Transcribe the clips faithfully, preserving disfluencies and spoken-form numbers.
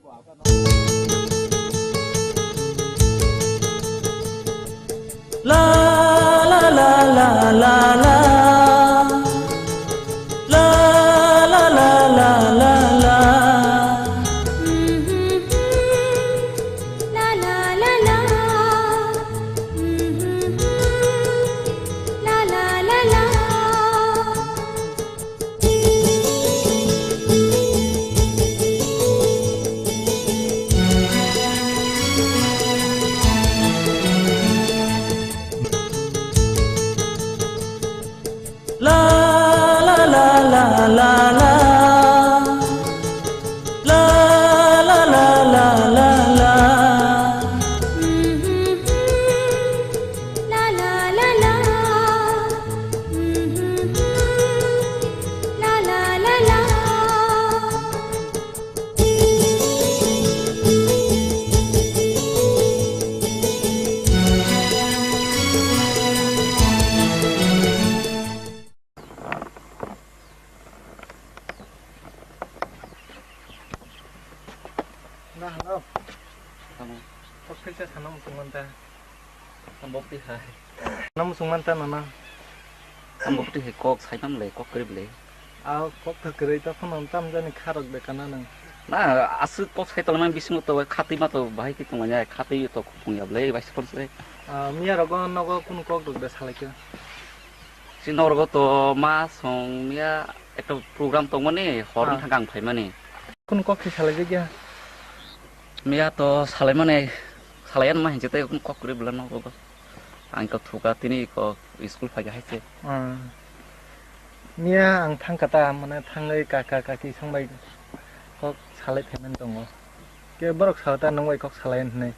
La la la la la la. La la la la la la. La la la la. La la la la. La la la la la. La la la la la la. La la la la. La la la la. Na, hello. Tamo. Kok kaisa sana muchung manta. Ang bokti hai. Sana muchung manta nana. Ang bokti hai kok sai tam le, kok krip le. Ah, kok to kwrwi to phano tam jani kharok de kana nang. Na, aswk kok sai tongmani bisingo to khatwi ma to bahai khe tongmani ai, khatwi to khupung ya ble, bai se khon se. Ah, miya rogo nogo kun kok rok de salai khe. Si norgo to ma song miya ekta program tongmani, hor Ah. wngkha ang phaimani. Kun kok si salai jagya? Miya to salaimani, salaiyan ma hinse tei kun kok kwrwi bwla norgo. Ang ko thuka tini ko school phai hai se. Ah. Miya ang thang kata mane thangwi kaka kaki song bai kok salai phaimani tongo. Ke borok sao ta nwng bai kok salai hwnwi.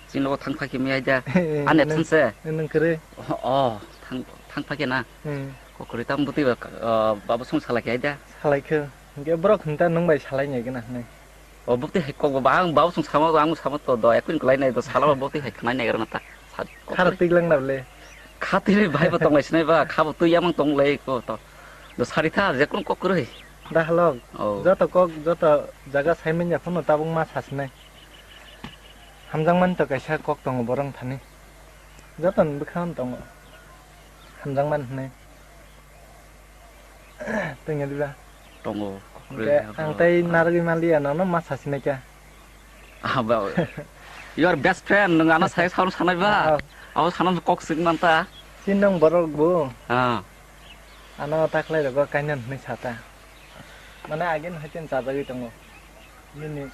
Chini logo thang phai khe miya da. Ane Nwng, thang se. Nwng kwrwi. Oh, oh, thang, thang phai khe na. Hmm. Kok kwrwi tam bwtwi ba, uh, babo song salai khe da. Salai khe. Hwnkhe borok hwnta nwng bai salai nai gana hwnwi. O bwtwi hai kok ba ang babo song sama, ang sama to do, ekoi kwlai nai do, sala ba bwtwi hai khnai nai gana ta. Sa-, kok Kharo kwrwi. Twiglang na bole. Khatwi bai bo tong lai sinai ba, kha bo twi yamang tong lai ko to. Do sari tha, je kun kok kwrwi. Da halok. Oh. Joto kok, joto jaga sai manya phano tabuk ma sa sinai. Hamjakmani to kaisa kok tongo borok thani. Joto ni bwkhao tongo. Hamjakmani hwnwi. Tongya diba? Tongo. Hwnkhe ang tei narwgwi manliya, nono ma sasinai kha. Ah, ba, your best friend, nwng ano sai saono sanai ba? Ah. Abo sanano kok swk manta. Chini nwng borok bo? Ah. Ano takhwlai rogo kainwi hwnwi sata. Mane agini hai chajagwi tongo. Nini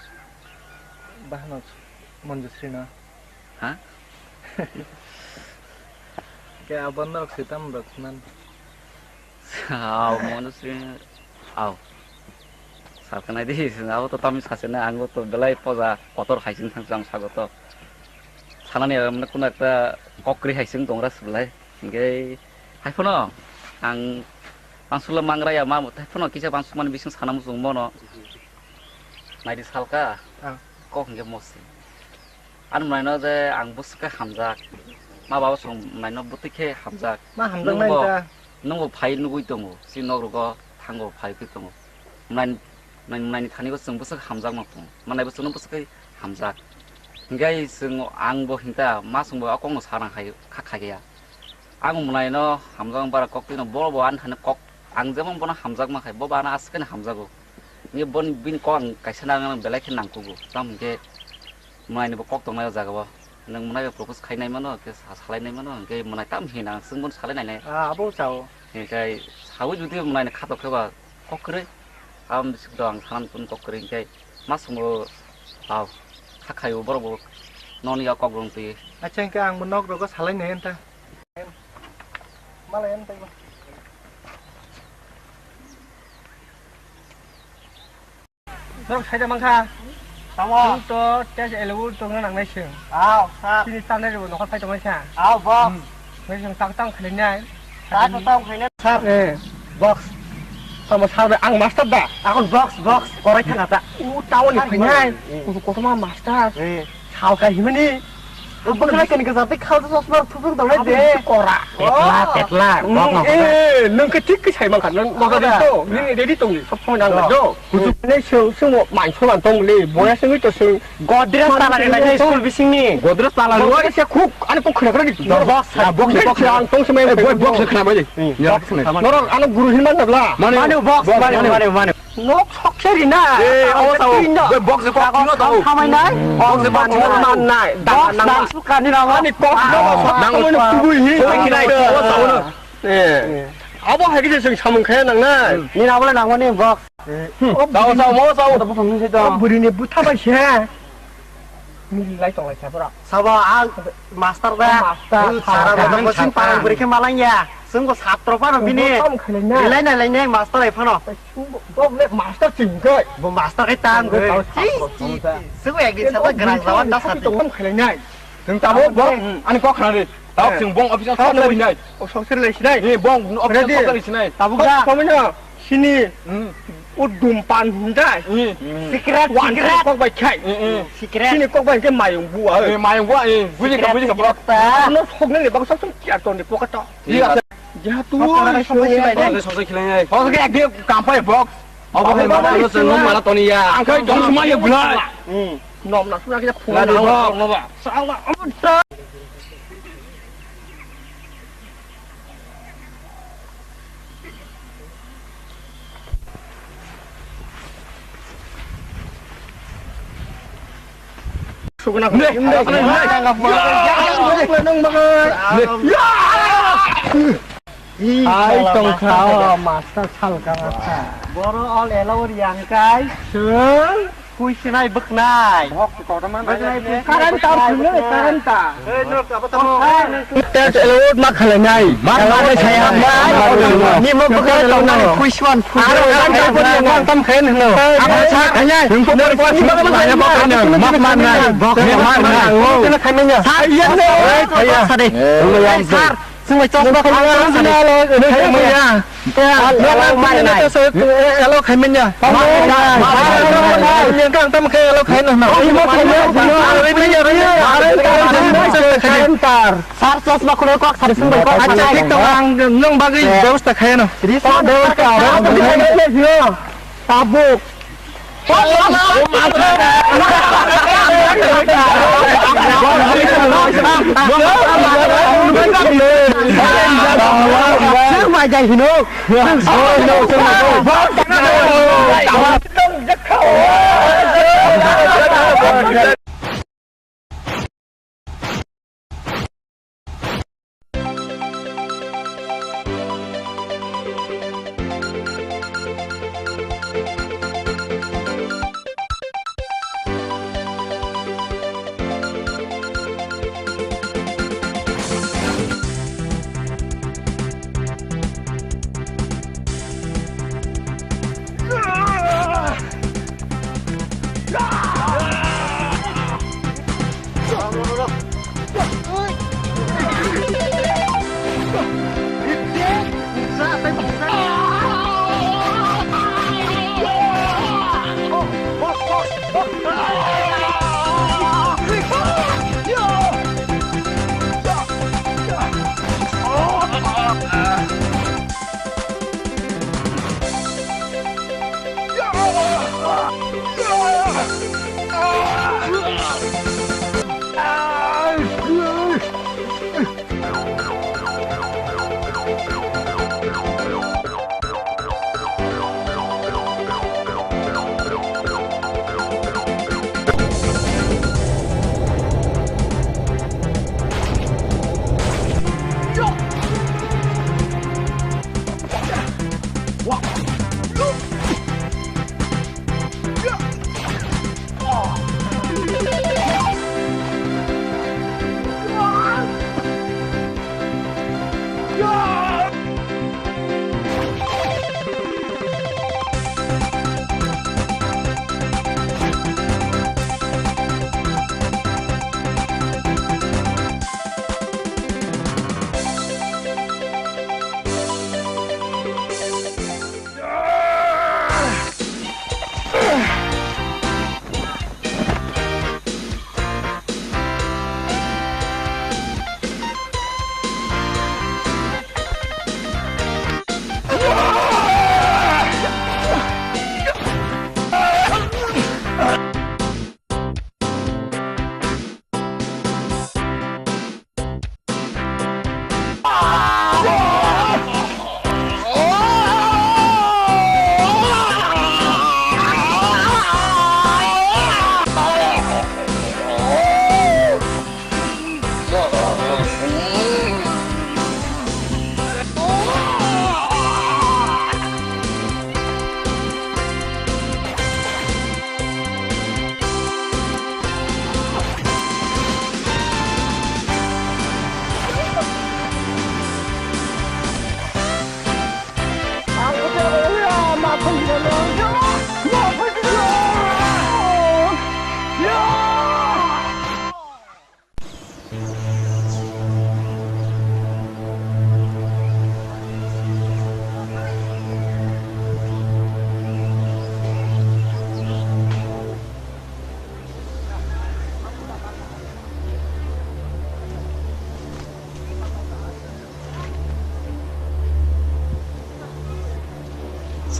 bahno Manjusri no. Ha? Ke abo norok swi tamo rok man. Aw, Manjusri, aw. Salkha nai di, abo to tamni sachi na, ang to belai poja kotor hai sing thang ang sago to. Sanani mane kuno ekta kokri hai sing tongra se belai. Hingke hai phano ang pangsukla mangra ya ma, hai phano kisa pangsukmani bising sana muchung mono. Naidi salka, Ah. kok hingke mosi. Ani mwnai no je ang bwswk khe hamjak. Ma baba song mwnai no bwtwi khe hamjak. Ma hamjak Nwng nai bo, ta. nwng bo phai nugui tongo. Si nok rogo thango phai khe tongo. Mwnai, mwnai, mwnai ni thani bo chwng bwswk hamjak ma tongo. Mwnai bo chwng no bwswk khe hamjak. Hingke chwng ang bo hinta ma chwng bo a kok no sana khai, kha khai ya. Ang mwnai no hamjak bara kok twi no bo bo ani thani kok ang jemon bono hamjak ma khai bo bo ano aswk khe hamjago. Ni boni bini kok ang kaisa nang belai khe nangkugo. Tamo hingke Mwnai ni bo kok tongnai o jaga o. Nwng mwnai bai propose khai nai mano, khe sa-, salai nai mano, hingke mwnai tam hina swng bono salai nai nai. Ah, abo chao. Hingke saui jodi mwnai ni khatok khe ba kok kwrwi. Abo bisik do ang sanan kun kok kwrwi hingke ma songo tao kha khaio borok bo noni ya kok rong twi. Acha hingke ang bo nok rogo salai nai anta. Malai anta. Norok saida mankha. Tamo. Chwng to test eligible tongna nangnai chwng. Aw, sir. Chini tanai rwbo nokha phai tongmani kha. Aw, box. Hmm. Bai chwng tak tang khlainai. Tak tang khlainai. Sir. Eh. Box. Tamo sir bai ang master da. Akon box, box. Korai thanga ta. U town ni phainai. Eh. Kusu kotorma master. Eh. Salka himani. Bwkhwnai kani kwchar tei khalsa chosma thupung tongnai de. Kora. Petla, petla, kok no. Eh, nwng khe thik khe sai mankha, nwng moda di to, nini ready tongdi, sob somoi nang lai do. Kuchuk ne sung, sung mai solan tong le, boya sungwi to sung. Godrej tala ni bai school bising ni. Godrej tala ni. Boya se khuk, ani pok khna khna di. Box, box, box, ang tong semai. Boy, box khna bai. Box khna. Norok ano guru hin man dabla. Mane box, mane, mane, mane. Nok sok se ri na. Eh, awas, awas. Oi, box se kok tino tau. Khamai nai. Box se kok tino tau. Man nai. Box nang su kani na. Ani kok no sok nang tamo ni kubui hi. Oi, kinai. Awas, awas. Eh. Abo hai kisa sing samung khaya nang nai. Ni na bole nang mani box. Sao, sao, mo sao. Abo buri ni butha bai se. Milai tong lai sa pura. Sabo ang master da. Master. Sara da. Sara da. Sing parang buri khe malang ya. Sing ko satro pa no bini. Kamu khalai na. Milai na lai nai master ai phano. Bo le master ching kai. Bo master kai tang kai. Sing ko ek din sa da grang lawan da sa. Tong kam khalai nai. Sing tabo bo. Ani kok khalai. Tao sing bong office ang sok lai nai. O sok lai nai. Ni bong office ang sok lai nai. Tabo ga. Kamu na. Sini, hmm, o dum pan hwnjai. Hmm. Secret, wan secret. Kok bai khai. Hmm, hmm. Secret. Sini kok bai ke mayung bua. Eh, mayung bua, eh, buji ka, buji ka, bro. Secret ta. Ano sok nang ni bang sok sok kiar ton ni poka to. Iya. Jeha tu sok sok khilai nai. Sok sok khilai nai. Sok sok ek dia kampai box. Abo hai mala lo sing mala toni ya. Ang kai jong suma ya bulai. Hmm. Nom na suna kita phone na. Ladi box. Sala. Ai tongkha o master salka master. Boro all allow yang kai. Sir. Kui sinai bwknai. Bwknai bwknai. Current ta thwngwi current ta. Test allowed ma khlainai. Ma khlainai saya. Ni mo bwknai tongnani kuiswan. Aro current ta bwknai tam khain hwno. Abo sa khainai. Hwnkhe ni bwknai ma khlainai. Ma khlainai. Bwknai ma khlainai. Khainai. Sir. Sir. Chwng bai chosma khaina alo, alo khaimanya. Alo khaimanya. Yang kang tam khe alo khaina na. Sir, chosma khulai kok sari sung bai kok. Acha, thik tong, ang nwng bagwi bebosta khaino. Tabuk.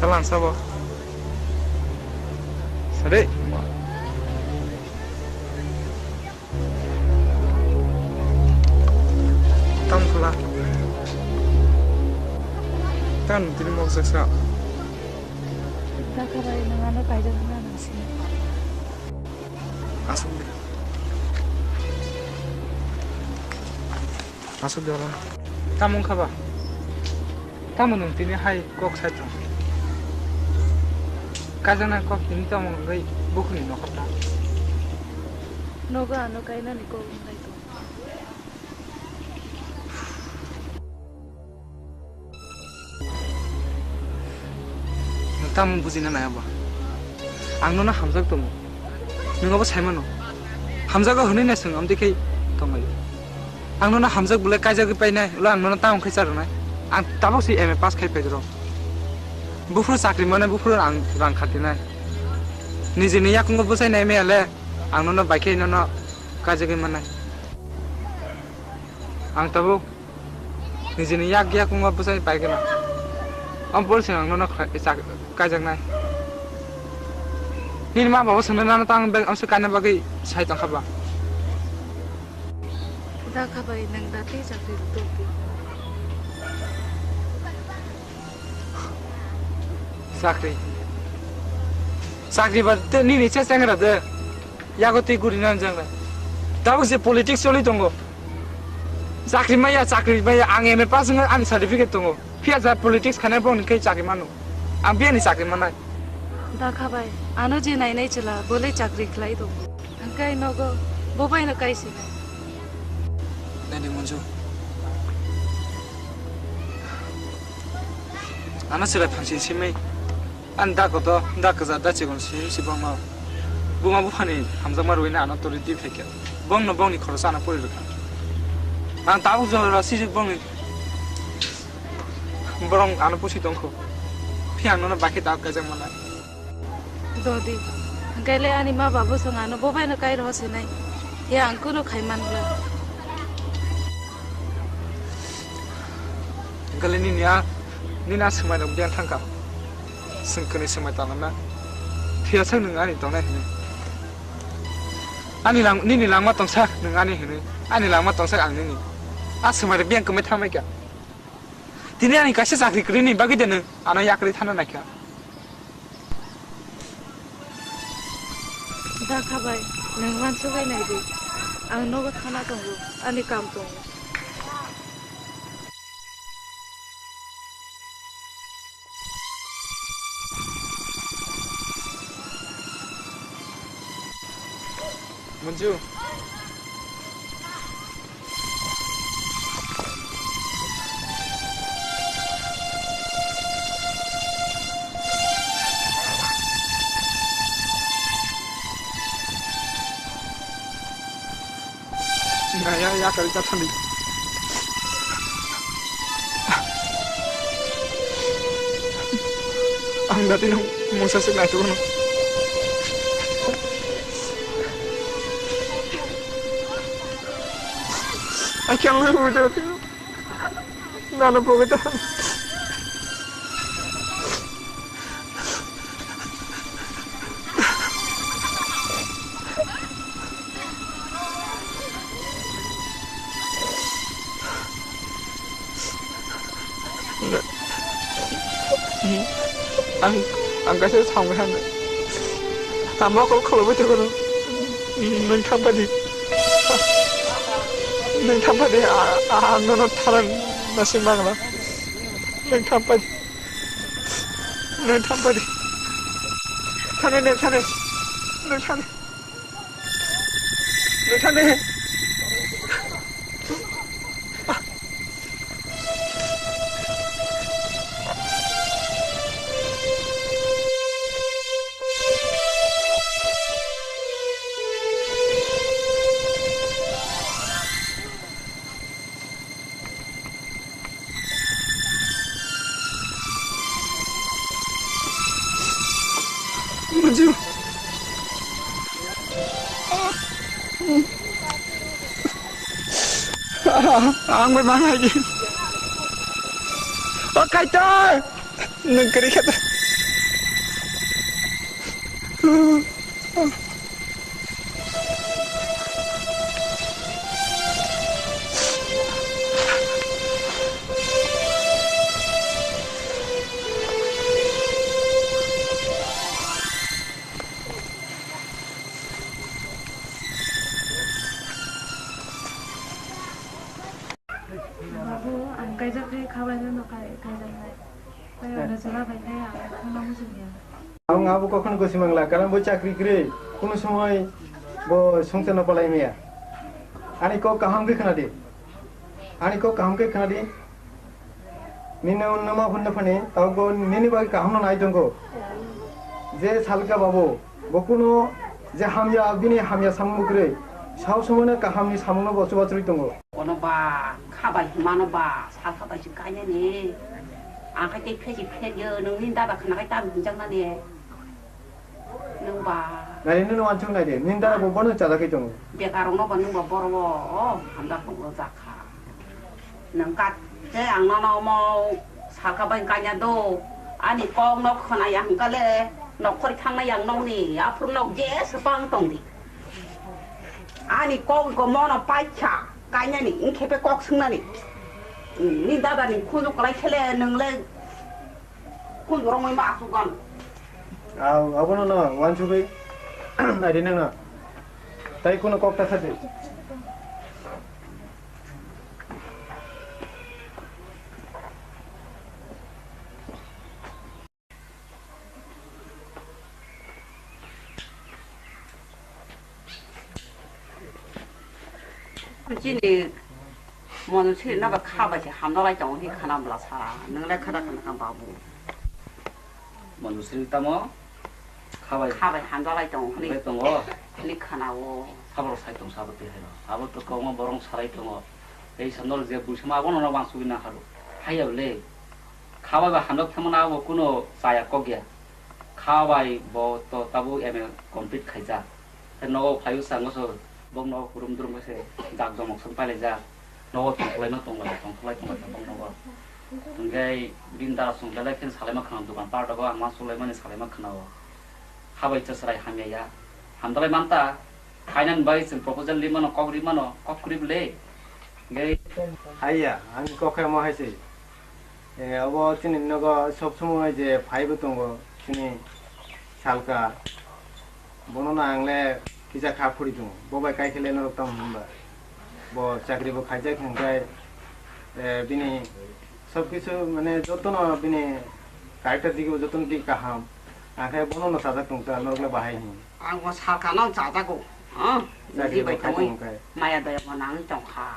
Lan sabo. Sare. Tam khula. Tan tini mok saksa. Dakha bai nang ano kaijak na nang sini. Asuk de. Asuk de oro. Tamo wngkha ba? Tamo nwng tini hai kok sai tong? Kaijaknai kok tini tamo wngwi bukhukni nokha ta? Nogo ano kainani kok wnglai tong. Nwng tamo bujina nai abo? Ang nono hamjak tongo. Nwng abo sai mano. Hamjago hwnwi nai swng, amtwi khe tongo. Ang nono hamjak bwlai kaijagwi painai, ulo ang nono tamo khe charwnai. Ang tabuk se M A pass khai phaikhe rw. Buphuru chakri manai, buphuru ang rang khatinai. Nijini yakungo bwchainai maya le, ang nono bai khe nono kaijagwi mannai. Ang tabuk nijini yak yak wngma bwsai pai gana. Ang bol se ang nono khlai-, chak-, kaijaknai. Nini ma baba swngna nano tang bag ang se kaina bagwi sai tongkha ba. Da khabai nang da tei chakri rwtokdi. Chakri. Chakri ba te nini che chengra de. Yago tei guri nang jang nai. Tabuk je politics choli tongo. Chakri maya, chakri maya, ang M A pass wngwi ani certificate tongo. Phiya ja politics khainai boni khe chakri mano. Ang biyani chakri manai. Da khabai, ano je nainai chwla, bole chakri khlai tongo. Hwnkhe nogo, bo baino kai sinai. Nadi Monju. Ano chwla phansin simai. Ani da koto, da kwchar, da chikon si, si bangma. Buma buphani hamjakma rwina ano tori di phaikha. Bongno bongni khoroksa ano pori rwkha. Ang tabuk jora sijik bongni borong ano pusi tongkho. Phiya ang nono bakhe dak kaijak manai. Dodi, hwnkhe le ani ma babu song ano bo baino kai rohor sinai. Phiya ang kunu khai man bwla. Hwnkhe le nini a, nini a swmai rok biyang thangkha. Chwng kwnwi swmai tangna. Phiya sak nwng ani tongnai hwnwi. Ani lang-, nini langma tongsa nwng ani hwnwi. Ani langma tongsa ang nini. A swmai rok biyang kwmai thangmai kha. Tini ani kaisa chakri kwrwini bagwi de nwng ano yakrwi thana naikha. Da khabai, nwng wansugwi nai di. Ang nogo thana tongo, ani kam tongo. Monju. Naya ya kali ka thani. Ang dati nang musa se nai tu no. I can't live without you. Nana pogita. Ang, ang kaisa samwi hano. Tamo kol kholo bwtwi kono. Nwng thampadi. Nwng thampadi, a, a, ang nono tharang nasi mangla. Nwng thampadi. Nwng thampadi. Thane, nwng thane. Nwng thane. Nwng thane. Maju. Ang bai mang hai. O Kaitor. Nwng kwrwi khe ta. Babu, ang kaijak khe khabaino no kai-, kaijaknai. Kaijaknai chwla bai khe ang khakno muchungya. Ang abo kokhno gosi mangla, karon bo chakri kwrwi, kuno somoi bo songchar no palai maya. Ani kok kaham khe khna di. Ani kok kaham khe khna di. Nini unnama phunna phani, tabuk bo nini bagwi kaham no nai tongo. Je salka babu, bo kuno je hamya, bini hamya samung kwrwi, sab somoi no kaham ni samung no bo chubachu rwi tongo. Bono ba khabai hwnmano ba, salka bai se kainani. Ang khe tei phesi phesi, nwng nini dada khna khai tam hinjaknani. Nwng ba. Nai, nini wansuk nai de, nini dada bo bono chajak khai tongo. Bekar rokno ba nwng ba boro o, o, hamjak tongo jakha. Nwng kat je ang nono omo salka bai kanya do, ani kok no khna yang kale, nokhori thangna yang nokni, aphuru nok je swpang tong di. Ani kok go mono paikha, kanya ni, wngkhe pe kok swngnani. Ni dada ni khunju kwlai khele, nwng le Kun borok mai ma asuk gano. Aw, abono no wansugwi naidi nangno. Tai kuno kok ta sadi. Chini Monjusri no ba kha bai se hamdalai tongo hwnwi khana bwla sara. Nwng le kha da khana kha babu. Monjusri tamo kha bai, kha bai hamdalai tongo hwnwi, hamdalai tongo. Hwnwi khana o. Saborok sai tong sabo twi hai no. Abo to kongma borok salai tongo. Tei sandal je buisama abono no wansugwi nang kha rw. Haiya le. Kha bai ba hamjak thangmano abo kuno chaya kok ya. Kha bai bo to tabuk M A complete khaijak. Tei nogo phaio sango so bok nogo kurum durum khe se jak jomok song pailaijak. Nogo tongkhlaino tonglaio, tongkhlai tonglaio bok nogo. Hwnkhe bini dara song belai khe salaima khwna dokan partago ang ma sulaimani salaima khwnao. Kha bai cha chwrai hamya ya. Hamdalai manta. Khainani bai chwng proposal ri mano, kok ri mano, kok kwrwi bwle. Haiya, ang kok khe omo hai se. Eh, obo chini nogo sob somoi je phaibo tongo, chini salka. Bono no ang le kisa kha phuri tongo. Bo bai kai khe le norok tamo hwnba. Bo chakri bo khaijak hwnkhe, eh, bini sob kisu mane joto no bini character digi bo joto no digi kaham. Ang khe bono no sajak tong ta norok le bahai hwn. Ang bo salka no chajago. Ha? Chakri bo khai tongwi tong khe. Maya daya bo nangwi tongkha.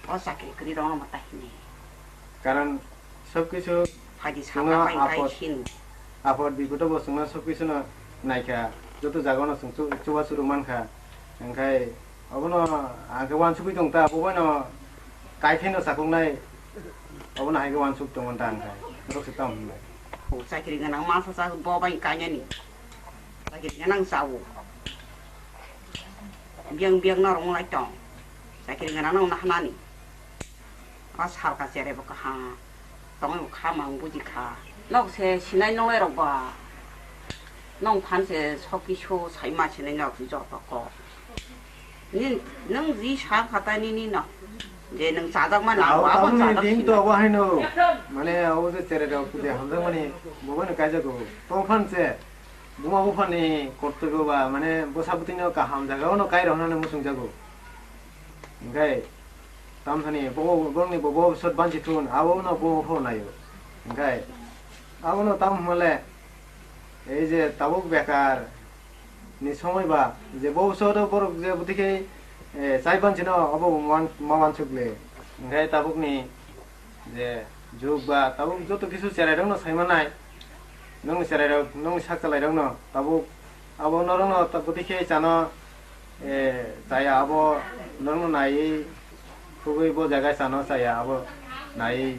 O chakri kwrwi rokno bo ta hini. Karon sob kisu phaidi chwngno sakha pai khai apot, sin. Apot bipodo bo chwngno sob kisu no naikha. Joto jaga no chwng chu-, chubachu rw mankha. Hwnkhe obono ang khe wansugwi tong ta, bo bai no kaithai no sakoknai. Obono hai khe wansuk tongmani ta ang khe. Norok se tamo hwnlai. O chakri gwnang mansa cha bo bai kainani. Chakri gwnang chawo. Biyang biyang norok wnglai tong. Chakri gwnang no hwnna hanani. O salka cherai bo kaham. Tongwi bo kha mang buji kha. Nok se sinai nongnai rok ba. Nong phan se sok kisu sai ma sinai nok joto kok. Nin, nwng ji sa kha ta nini no. Je nwng chajak mani abo, abo tamni chajak din to sina. Abo haino. Mane abo je cherai rok je hamjak mani bo bai no kaijago. Tong phan se. Buma buphani kortobyo ba, mane, bwsa bwtwino kaham jagao no kai rw hwnwi muchungjago. Hwnkhe, tamthani bo, borokni bo, bo bobisot banchi thun, abo no bo pho naio. Hwnkhe, abono tamo hwnle, ei je tabuk bekar ni somoi ba, je bobisot borok je bwtwi khe, eh, chai banchino, abo ma wan-, ma wansuk le. Hwnkhe tabukni je jug ba tabuk joto kisu cherai rok no sai manai, nokni cherai rok, nokni sak chalai rok no tabuk abo norok no tabuk dikhe chano, eh, chaya abo norok no naiwi khugui bo jaga chano chaya abo naiwi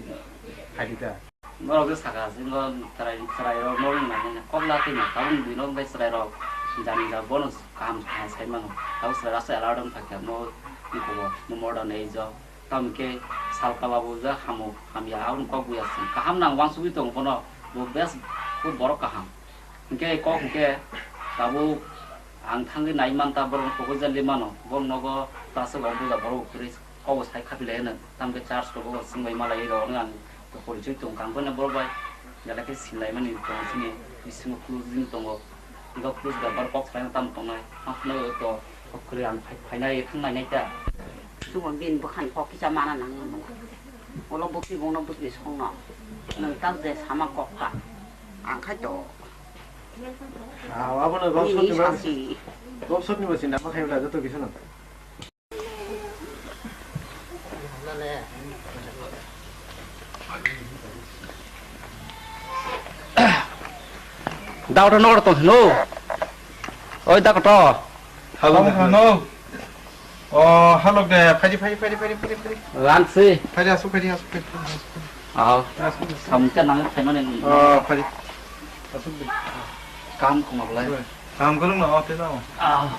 khaidi ta. Norok je saka jingo cherai, cherai rok norok no nai kok la twi no tabuk ni bwrwi rok bai cherai rok jani ja bono kaham kaham sai mano tabuk cherai rok se alarm thakya no ni kobo mo modern age o. Tamo hwnkhe salka babu je hamuk hamya aboni kok buya se kaham nang wansugwi tongo bono, bo best khub borok kaham. Hwnkhe kok hwnkhe Tabuk ang thangwi nai man ta borok proposal di mano. Borok nogo ta se borok buja borok kwrwi kok bo sai khapi lai hwnwi. Tamkhe church rogo swngbai malai rok hwnwi ang porichoi tong kang phano borok bai belai khe sinlai mani tong sini bisingo close wng tongo. Ego close bai borok kok sai tamo tongnai. Ma phano to kok kwrwi ang phai phainai thang nai nai ta. Chubon bini bwkhani kok kisa mana nang nang. Ulo bwkhi bongno bwkhi songno. Nwng tak je sama kok ta. Ang khai to. Ah, abono bini bokso ni sasi. Bokso ni basi nama khai bla joto kisa no. Doctor nor to no. Oi doctor. Halo, halo. Oh, halo de. Phaidi, phaidi, phaidi, phaidi, phaidi, phaidi. Lang si. Phaidi, asuk, phaidi, asuk, phaidi, asuk, phaidi. Oh. Asuk, asuk. Samcha nang phaimani. Oh, phaidi. Asuk de. Kam kuma belai. Kam kwrwng no, oh, tei no. Ah.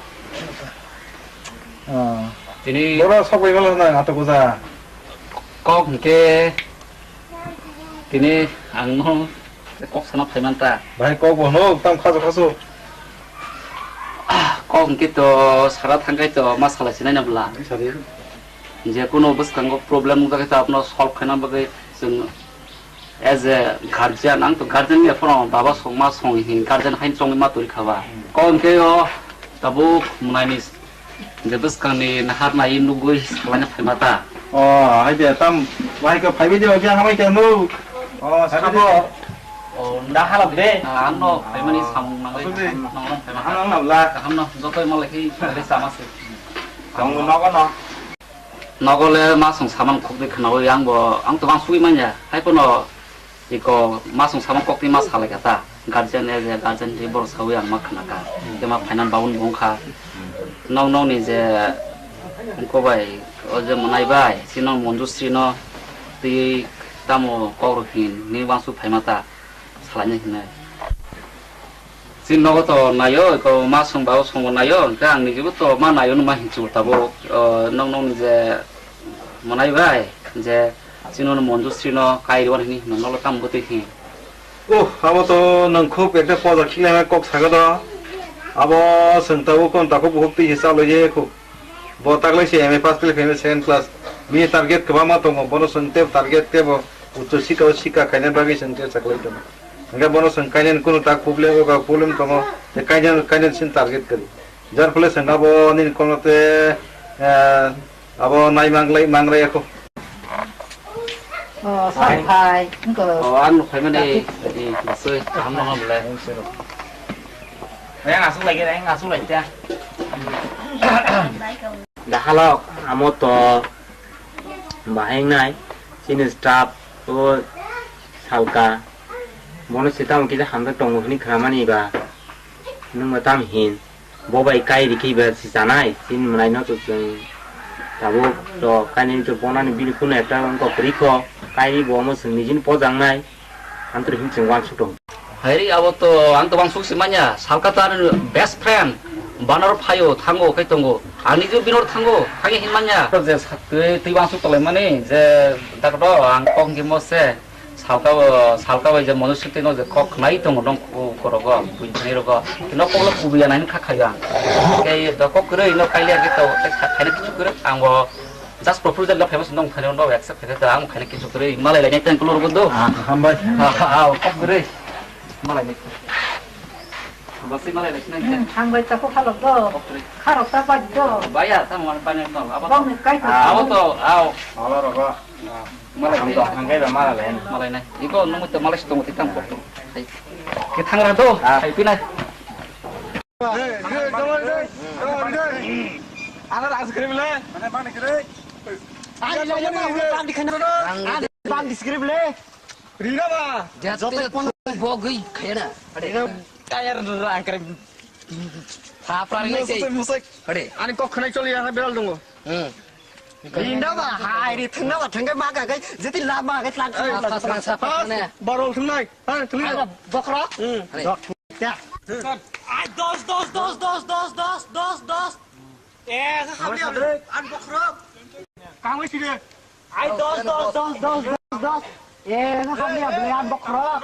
Oh. Tini bora sok bai galo na, ato goja. Kok hwnkhe tini ang no kok sana phaiman ta. Bhai, kok bo no, tam khaso khaso. Kok hwnkhe to sara thangkhai to ma salai sinai na bwla. Sari. Je kuno bwskango problem wngjakhe to abono solve khaina bagwi chwng as a guardian, ang to guardian ni phano baba song ma song hin guardian hain chongwi ma turi khaba. Hmm. Kok hwnkhe o tabuk mwnai ni je bwskang ni nahar nai nugwi salaina phaima ta. Oh, hai de tam, wahai khe phaibai de, oja hamai khe nuk. Oh, sabo. Oh, da halak de. Ah, ang no phaimani samung nangwi. Asuk de. Nang nang phaima. Ang nang nabla. Kaham no, jotoi malai khe, malai sama se. Tong nogo no. Nogo le ma song saman khokdwi khwnawi ang bo, ang to bang sugwi manya. Hai pono iko ma song saman kokti ma salai kha ta. Guardian as a guardian hi borok sawi ang ma khna kha. Khe ma phainan babun bung kha. Nok nok ni je ko bai, o je mwnai bai, si nok Monjusri no twi tamo kok rok hin ni wansuk phaima ta. Salaina hinwi. Chini nogo to naio, eko ma songba o songbo naio, hwnkhe ang nijibo to ma naio no ma hinsugo tabuk, o, nok nokni je mwnai bai, je chini no Monjusri no kai rwani hinwi hino nokle tamo bwtwi hin. Oh, abo to nwng khub ekta poja khiklaima kok saga do. Abo chwng tabuk kon takhuk bukhuk twi se chalwi je khub. Bo taklai se M A pass khlai phaimani second class. Bini target kwbangma tongo, bono chwng tei target khe bo ucho sika o sika khaina bagwi chwng tei chaklai tongo. Hwnkhe bono chwng kainani kunu tak problem, o problem tongo, tei kainani, kainani chini target kwrwi. Jar phole chwng abo nini kono tei, eh, abo nai manglai, manglai yakho. Oh, sir, hai. Hai. Wngkha. Oh, ang nuk phaimani, eh, bwswi, kaham nangma belai. Yang asuk lagi, yang asuk lagi ya. Dahalok, amo to bahai nai, chini staff o salka, bono se tamo kisa hamjak tongo hwnwi khwnamani ba, nwng bo tamo hin. Bo bai kai rikhi ba si chanai, chini mwnai no to chwng tabuk to kainwi to bonani bini kunu ekta wngkha kwrwi kho, kainwi bo omo chwng nijini pojaknai, antwrwi hwn chwng uansuk tongo. Hai ri abo to ang to uansuk si manya, salka to ani best friend, banor phaio thango khai tongo, ang niji binor thango, khai hin manya. Je sa-, twi, twi uansuk tonglaimani, je dakto ang kok himo se. Salka o, salka bai je Monjusri no je kok khnai tongo nong ku-, korogo, buini thani rogo. Kino kok lo kubuya nai kha khayo ang. Khe do kok kwrwi no kailiya khe to, tei kha-, khaina kichu kwrwi ang bo just proposal no famous nong thani no accept khe to ang khaina kichu kwrwi malai lai nai tang kulo rogo do. Ah, hambai. Ha, ha, ha, kok kwrwi. Malai nai. Basi malai lai nai. Hmm, hambai ta ko khalok do. Kok kwrwi. Kharok ta baj do. Baya, tamo man panel no. Abo to. Bang ni kai to. Ah, abo to, ao. Alo rogo. Malai nai. Ang to hangkai ba malai nai. Malai nai. Iko nungwi to malai sitong ti tang kok to. Hai. Ke thangra do. Ah. Hai pinai. Ana rang sekali bela. Mana mana kiri? Ani lagi bang di kana. Bang di sekali bela. Rina ba. Jate bogwi khayana. Tayar rang kare. Thapra ni sei. Musik. Hade. Ani kok khnai choli ya beral dungo. Hmm. Rinda ba, hai ri, thangna ba, thangkai ma ka kai, jeti la ma kai, tlang. Ei, tlang, tlang, tlang, tlang, pas, tlang, ne. Barol thangnai, ha, thangni. Ada bokhro. Hmm. Hade. Dok, ya. Ai, dos, dos, dos. Eh, ka hamni, an bokhro. Kangwi side. Ai, dos, dos, dos. Eh, ka hamni, an bokhro.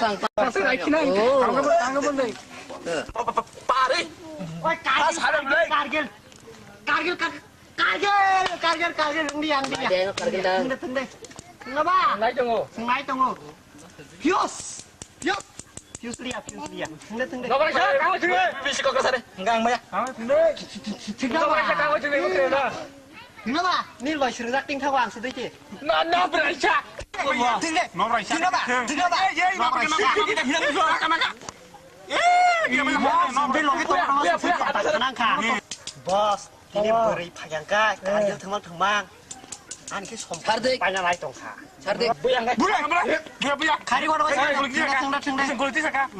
Pasang, pasang. Pasang, naikina. Oh. Tangga, tangga, tangga. Pare. Oi, Kargil, Kargil, Kargil. Kargil, Kargil, Kargil, Kargil, India, India. Mai dai, Kargil da. Tengde, tengde. Naba? Nai tongo. Nai tongo. Pius. Pius. Pius liya, pius liya. Tengde, tengde. Nobari sa, kamu sini. Bisi kok kasar. Enggak, enggak ya. Kamu sini. Nobari sa, kamu sini. Naba? Ni loi sirjak ting thago ang sedai ke. Na, na, brai sa. Tengde. Nobari sa. Naba? Naba? Ei, ei, nobari sa. Naka, naka. Eh, dia mana? Boss, dia, dia, dia, dia. Nangka. Boss. Tini bwrwi phaiya kha, Kargil thwngmang thwngmang. Ani khe som Sardik. Paina lai tong kha. Sardik. Buya, buya, buya, buya. Khari wano thangda, thangda, thangda. Gulti saka.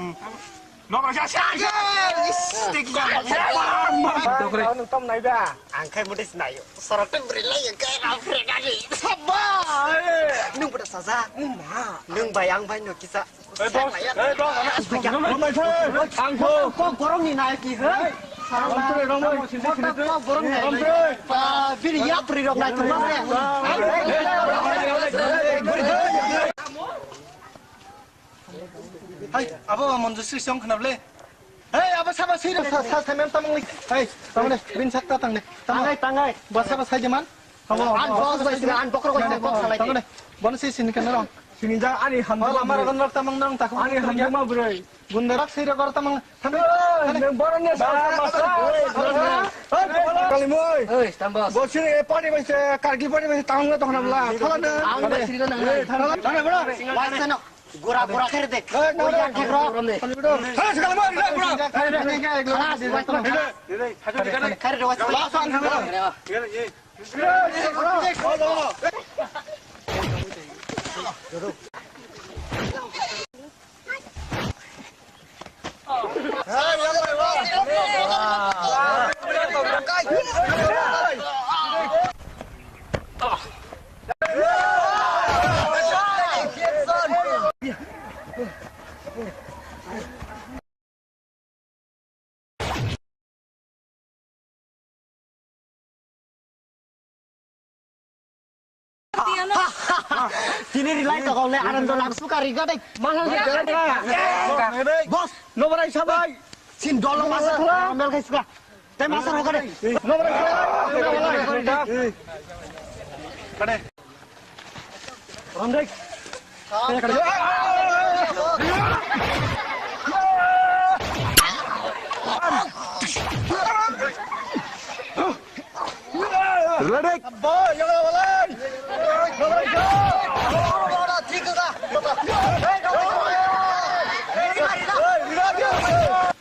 Nok rasa. Is, tiki. Anu tom nai ba. Ang khai mutis nayo. Sorok teng bwrwi lai kha, ang fre dadi. Sabba. Nung pada saja. Nung bai ang bai no kisa. Ei, boss, ei, boss, ano, ano, ano, ano, ano, ang ko. Kok gorong ni nai ki, hei? Romprey, romprey. Kok gorong ni nai. Romprey. Pa, bini yapri rok nai, tu mas ya. Hai, abo Manjusri song khnap le. Hei, abo saba sui rok. Sa, sa, sa, mem tamang ni. Hei, tamang ni, bin sakta tang ni. Tamang. Tangai, tangai. Bo saba sai jeman. Ang boss bai sini, ang bokrok bai sini, boss salai. Tangkone, bono si sini kana rong. Sini jang ani hamjak. Wala mara gonor tamang nang takho. Ani hamjak ma bwrwi. Gundarak sira gor tamang. Tangkone. Nang borong ya sa sa sa. Kalimoi. Oi, tam boss. Bo sini e party bai se, Kargil party bai se tamang na tokna bla. Thala na. Ang bai sini nang. Thala na bro. Wai sano. Gura gura khere de. Oi, ya thek ro. Thala se kalimoi, gura. Khere de wai. Tini rilai tokol le Anando lang suka riga dai. Masa suka. Boss, no berai sabai. Sin dolo masa mel kai suka. Te masa roka dai. No berai sabai. Kade. Ramdek. Ramdek.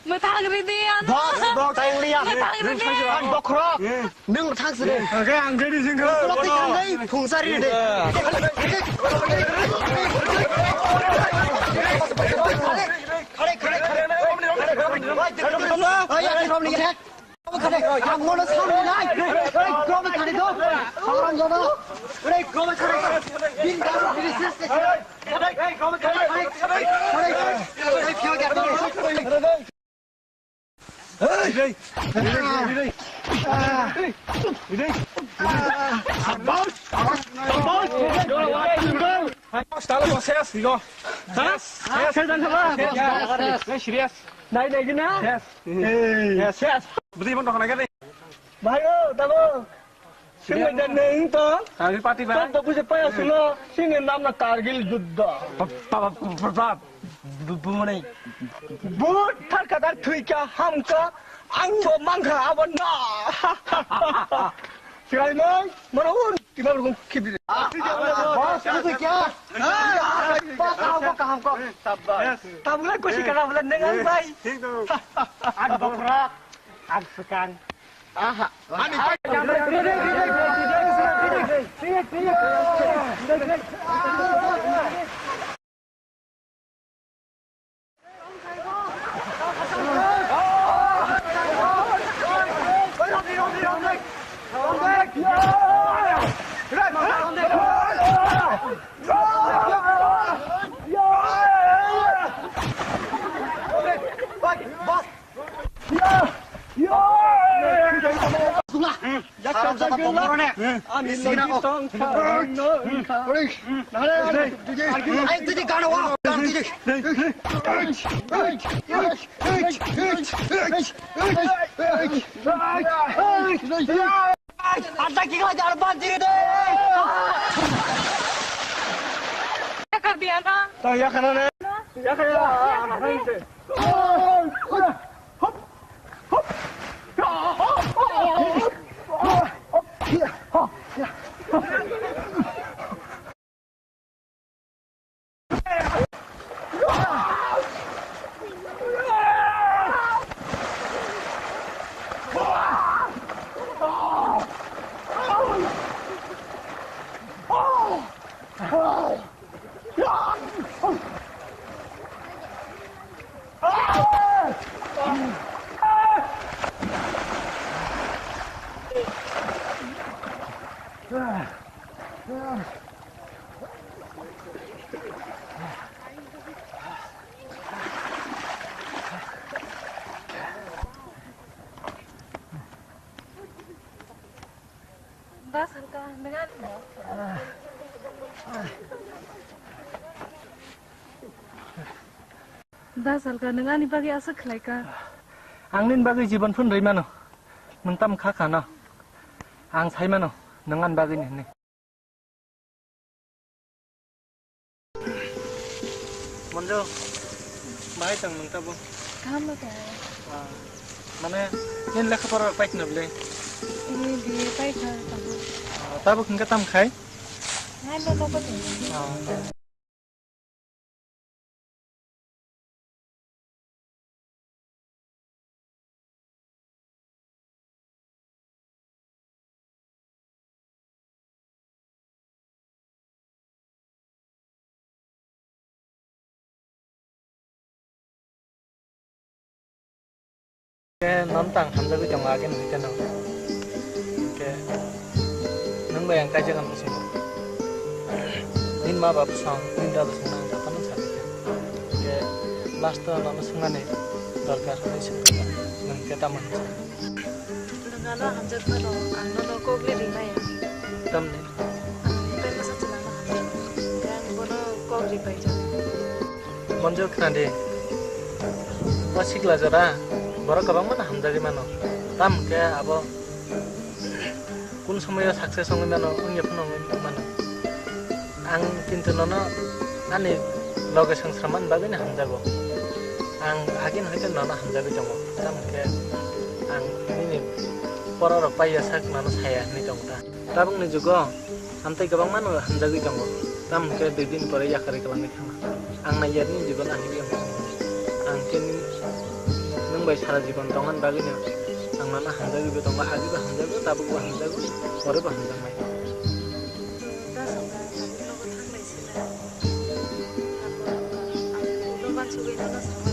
Mwthang ridi ano. Boss, boss. Mwthang ridi. Ang bokhorok. Nung thang sini. Oke, ang jadi sing. Kalau tiga ngai, phung sari de. Khare, khare, khare. Wai, khare, khare. Oh, ya, khare, khare. Khare, ang mono sari nai. Khare, khare, khare do. Khare, khare. Bin, khare, khare. Khare, khare, khare. Khare, khare. Serious. Nai, nai, gina. Yes. Yes. Bwtwi bo dok nai gari. Bhai o, tamo. Sini dan neng to. Kargil party ba. Tong to bujhe paya suno. Sini nam na Kargil juddho. Pa, pa, pa, pa, pa. Bu, bu, bu, mane. Bu, thar ka dar thui ka ham ka. Ang to mang ka abo na. Chwraimung, mano un, tima rukung khibidi. Boss, itu kya? Boss, kaham ko, kaham ko. Tabulai kusi kana bulai nengal bai. Ang bokrak, ang sekan. Aha. Ani. Da Salka, nwng ani bagwi aswk khlaika? Ang nini bagwi jibon phano rwi mano. Nwng tamo kha kha no? Ang sai mano, nwng ani bagwi ni hwnwi. Monjo, bahai tong nwng tabuk? Kaham no tongo. Ah, mane, nini lekha pora rok paikha na bwle? Eh, B A paikha tabuk. Ah, tabuk hwnkhe tamo khai? Nai no nogo tongo. Ah. Khe non tang hamjagwi tongo agini hwnkhe no. Khe nwng bai ang kaijak ano bwskango. Nini ma ba bwsong, nini dada bwsong nang tamo nang sakha. Khe last o nono swngmani dorkar hwnwi swngkha. Nwng khe tamo hwnwi sakha? Nwng ano hamjak phano ang nono kok le rimaya. Tamni? Ang tei masa chwla no hamjak. Khe ang bono kok ripaijak. Monjil khna di. O sikla jora borok kwbangma no hamjagwi mano. Tamo khe abo kun somoyo success wngwi mano, wngya phano wngwi mano. Ang kintu nono ani loge swngchar man bagwi no hamjago. Ang agini hwnkhe nono hamjagwi tongo. Tamo khe ang nini pora rok paiya sak nono saya hwnwi tongo ta. Tabukni jugo amtwi kwbangma no hamjagwi tongo, tamo hwnkhe dui din pore yakarwi kwlangwi thango. Ang naiya nini jibon ani biyang thango. Ang khe nini, nwng bai sara jibon tongna bagwino ang nono hamjagwibo tongo, agibo hamjago, tabukbo hamjago, poribo hamjaknai. Ang ulo bansugwi nono sama.